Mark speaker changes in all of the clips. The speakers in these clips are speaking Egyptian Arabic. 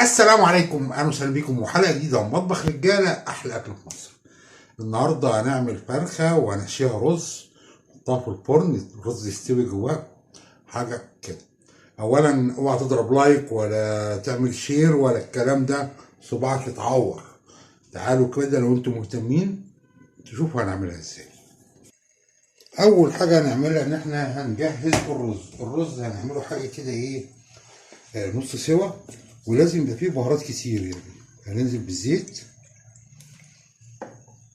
Speaker 1: السلام عليكم، اهلا وسهلا بيكم وحلقه جديدة من مطبخ رجاله، احلى اكل في مصر. النهارده هنعمل فرخة وهنحشيها رز، نحطها في الفرن، الرز يستوي جواه حاجة كده. اولا اوعى تضرب like ولا تعمل share ولا الكلام ده، صباعك يتعور. تعالوا كده لو انتم مهتمين تشوفوا هنعملها ازاي. اول حاجة هنعملها ان احنا هنجهز الرز. الرز هنعمله حاجة كده ايه، نص سوا، ولازم يبقى فيه بهارات كتير. يعني هننزل بالزيت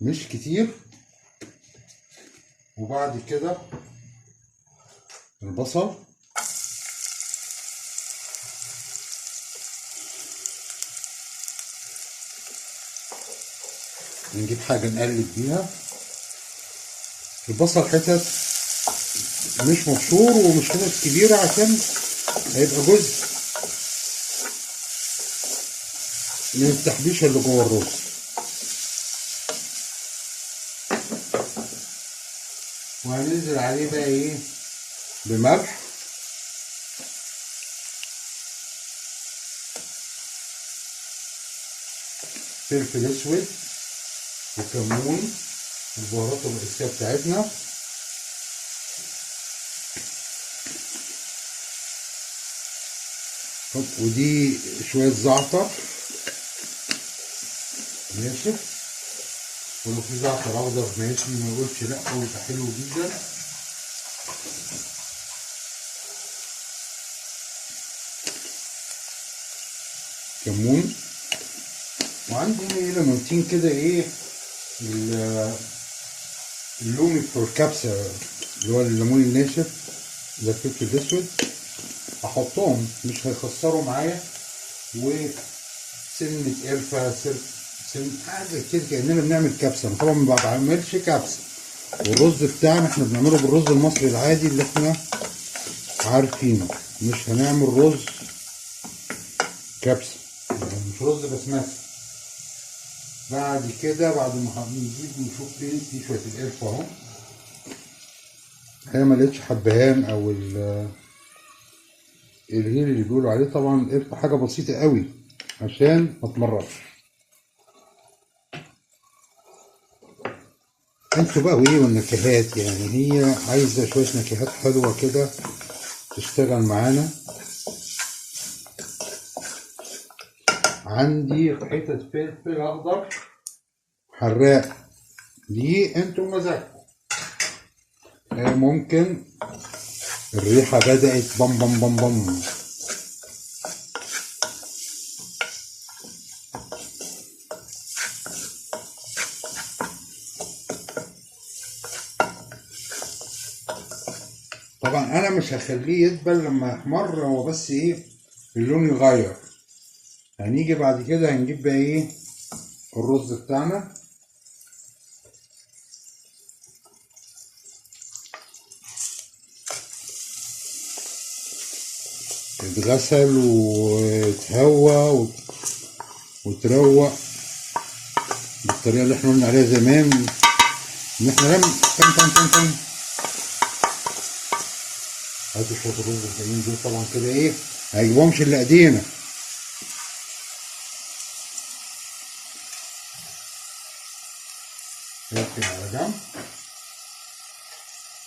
Speaker 1: مش كتير، وبعد كده البصل، نجيب حاجة نقلب بيها البصل، حتت مش مبشور ومش حتت كبيرة عشان هيبقى جزء من التحبيشه اللي جوه الرز. وهننزل عليه بقى ايه، بملح، فلفل اسود، وكمون، البهارات الرئيسية بتاعتنا. ودي شوية زعتر ناشف، ولو في زعتر اخضر ماشي، ما يقولش لا، ويبقى حلو جدا. كمون، وعندي ليمونتين كده ايه، اللومي بتوع الكبسه اللي هو الليمون الناشف ده، الفلفل الاسود، احطهم مش هيخسروا معايا. وسنة قرفه، سن حاجة كده، كاننا بنعمل كبسة. انا طبعا ما بعملش كبسة، والرز بتاعنا احنا بنعمله بالرز المصري العادي اللي احنا عارفينه، مش هنعمل رز كبسة، يعني مش رز بسمتي. بعد كده بعد ما نجيب نشوف فين في شوية القرفه اهو، هي ما لقيتش حبهان او الهيل اللي بيقولوا عليه. طبعا القرفه حاجة بسيطة قوي عشان ما تمرش. انتوا بقى وايه والنكهات، يعني هي عايزه شوية نكهات حلوة كده تشتغل معانا. عندي حتت فلفل اخضر حراق، دي انتوا مزاجكم. ممكن الريحة بدات بم بم بم بم. طبعا انا مش هخليه يدبل لما يحمر، هو بس ايه اللون يغير. هنيجي بعد كده هنجيب بقى ايه الرز بتاعنا. اتغسل واتهوى وتروق بالطريقة اللي احنا قلنا عليها زمان، ان احنا لم تم تم تم تم. هاتوا شوية الرز الحلوين دول طبعا كده ايه، ما هيجيبهمش الا ايدينا. نركن على جنب،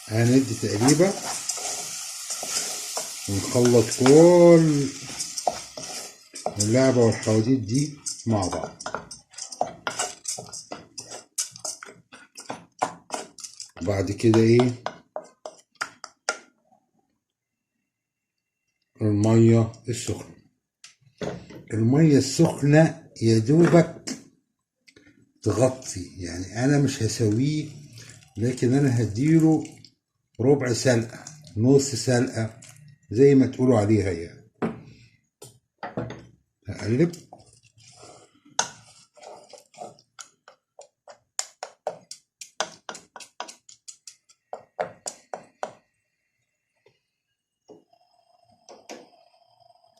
Speaker 1: هندي تقريبا ونخلط كل اللعبة والحواديت دي مع بعض. بعد كده ايه، المية السخنة. المية السخنة يا دوبك تغطي، يعني انا مش هسويه، لكن انا هديله ربع سلقة، نص سلقة، زي ما تقولوا عليها يعني. هقلب.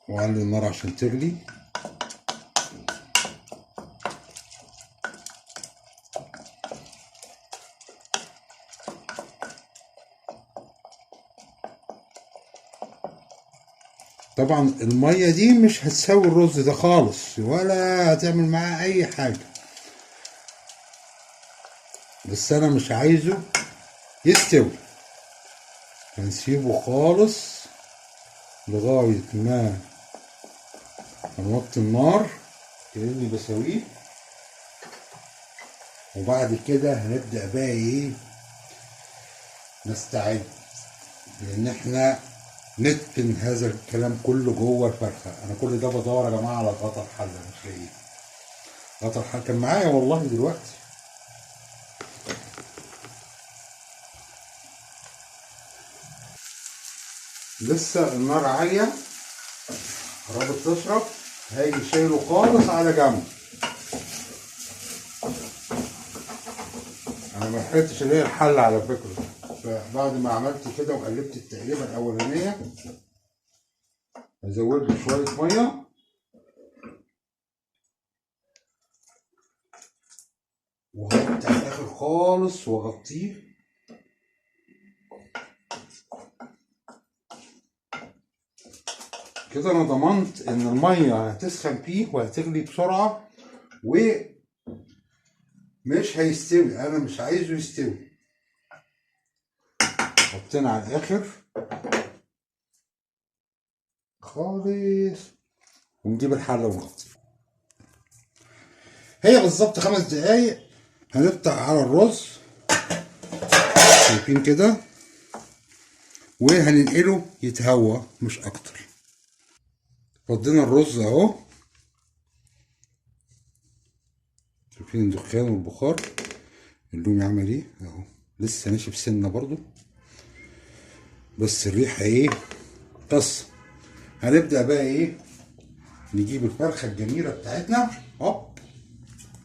Speaker 1: وعلي النار عشان تغلي. طبعا المية دي مش هتساوي الرز ده خالص ولا هتعمل معاه اي حاجة، بس انا مش عايزه يستوي، هنسيبه خالص لغاية ما هنوطي النار كأني بسويه. وبعد كده هنبدأ بقى ايه، نستعد لان احنا ندفن هذا الكلام كله جوه الفرخة. انا كل ده بدور يا جماعة على غطا الحلة، مش لاقيه. غطا الحلة كان معايا والله دلوقتي. لسه النار عالية، قربت تشرب. هاجي شايله خالص على جنب. انا ما لحقتش الاقي الحلة على فكرة، فبعد ما عملت كده وقلبت التقليبه الاولانية هزود له شوية مية وهحط على الاخر خالص واغطيه. كده انا ضمنت ان المية هتسخن فيه وهتغلي بسرعة ومش هيستوي، انا مش عايزه يستوي. حطينا على الاخر خالص ونجيب الحلة ونغطي. هي بالظبط 5 دقايق. هنفتح على الرز، شايفين كده، وهننقله يتهوى مش اكتر. فضينا الرز اهو، شايفين الدخان والبخار اللومي عمل ايه اهو، لسه ناشف سنة برضو، بس الريحة ايه قصة. هنبدا بقى ايه، نجيب الفرخه الجميلة بتاعتنا. هوب،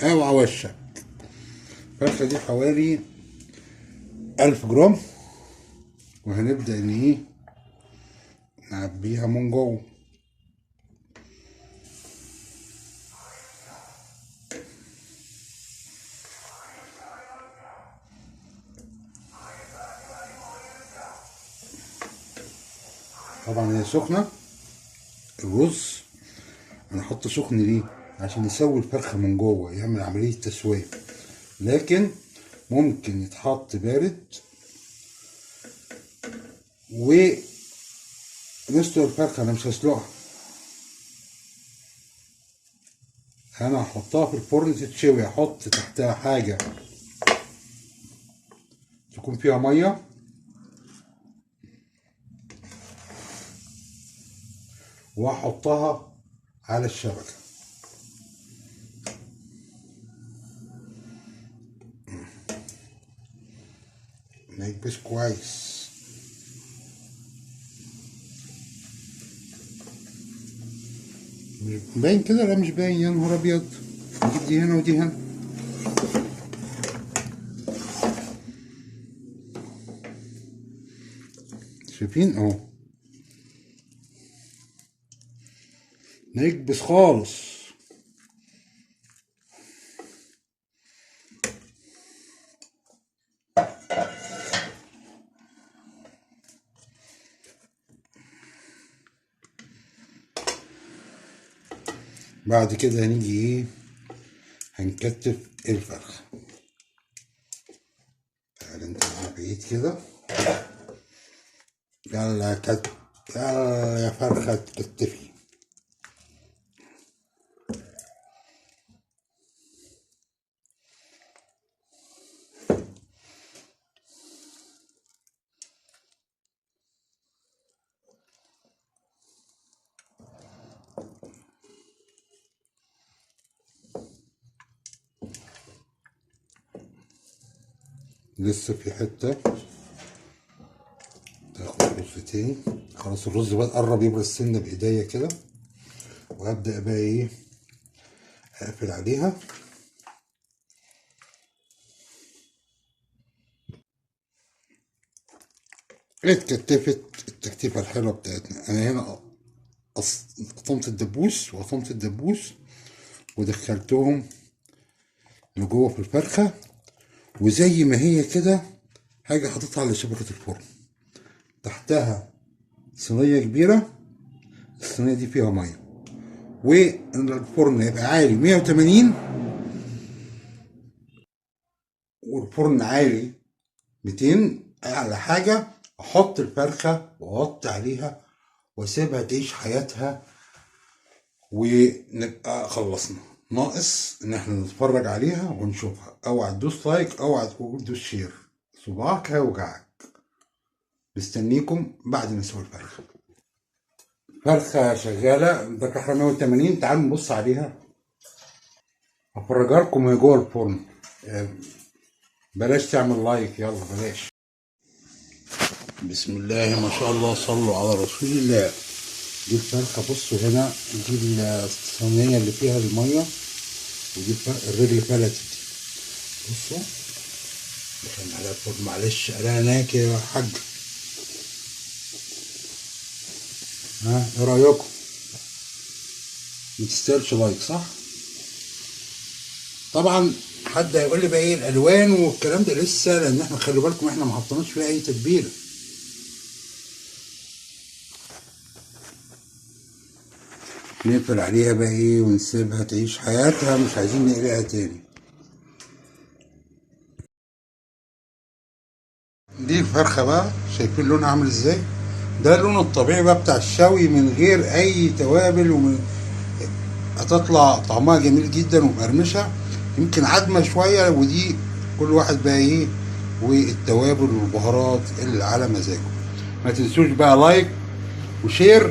Speaker 1: اوعى وشك. الفرخه دي حوالي 1000 جرام، وهنبدا ان ايه نعبيها من جوه. طبعا هي سخنة الرز، انا حاطه سخن ليه؟ عشان يسوي الفرخه من جوه، يعمل عملية تسويه. لكن ممكن يتحط بارد ونسلق الفرخه. انا مش هسلقها، انا هحطها في الفرن تتشوي. احط تحتها حاجة تكون فيها مية، واحطها على الشبكة. نكبس كويس. مش باين كده؟ لا مش باين، يا نهار ابيض. نجيب دي هنا ودي هنا. شايفين اهو، نكبس خالص. بعد كده هنيجي ايه، هنكتف الفرخة. تعال انت بعيد كده، يلا يلا يا فرخة تكتفي. لسه في حتة تاخد رز تاني. خلاص الرز بقى قرب يبرد السنة بإيديا كده، وهبدأ بقى ايه اقفل عليها. اتكتفت التكتيفة الحلوة بتاعتنا. انا هنا قطمت الدبوس وقطمت الدبوس ودخلتهم لجوه في الفرخة، وزي ما هي كده حاجة حاططها على شبكة الفرن. تحتها صينية كبيرة الصينية دي فيها مية، والفرن هيبقى عالي 180، والفرن عالي 200 اعلى حاجة. احط الفرخه واغطي عليها واسيبها تعيش حياتها، ونبقى خلصنا. ناقص ان احنا نتفرج عليها ونشوفها. اوعى تدوس like، اوعى تدوس share، صباعك هيوجعك. مستنيكم بعد ما نسوي الفرخه. فرخة شغالة درجه حرارة 180، تعالوا نبص عليها، هفرجها لكم وهي جوه الفرن. بلاش تعمل like، يلا بلاش. بسم الله ما شاء الله، صلوا على رسول الله. دي الفرخه، بصوا هنا دي الصينية اللي فيها المية، ودي الرجل فلتت دي. بصوا دخلنا على الفرن، معلش قلقناك يا حاج. ها ايه رايكم؟ ما تستاهلش like صح؟ طبعا حد هيقول لي بقى ايه الالوان والكلام ده لسه، لان احنا خلي بالكم احنا ما حطيناش فيها اي تتبيله. نقفل عليها بقى ايه ونسيبها تعيش حياتها، مش عايزين نقلقها تاني. دي الفرخه بقى، شايفين لونها عامل ازاي؟ ده اللون الطبيعي بقى بتاع الشوي من غير اي توابل، ومن هتطلع طعمها جميل جدا ومقرمشه، يمكن عدمه شوية، ودي كل واحد بقى ايه والتوابل والبهارات اللي على مزاجه. ما تنسوش بقى like و share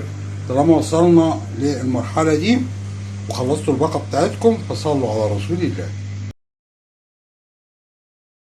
Speaker 1: طالما وصلنا للمرحلة دي وخلصتوا الباقه بتاعتكم، فصلوا على رسول الله.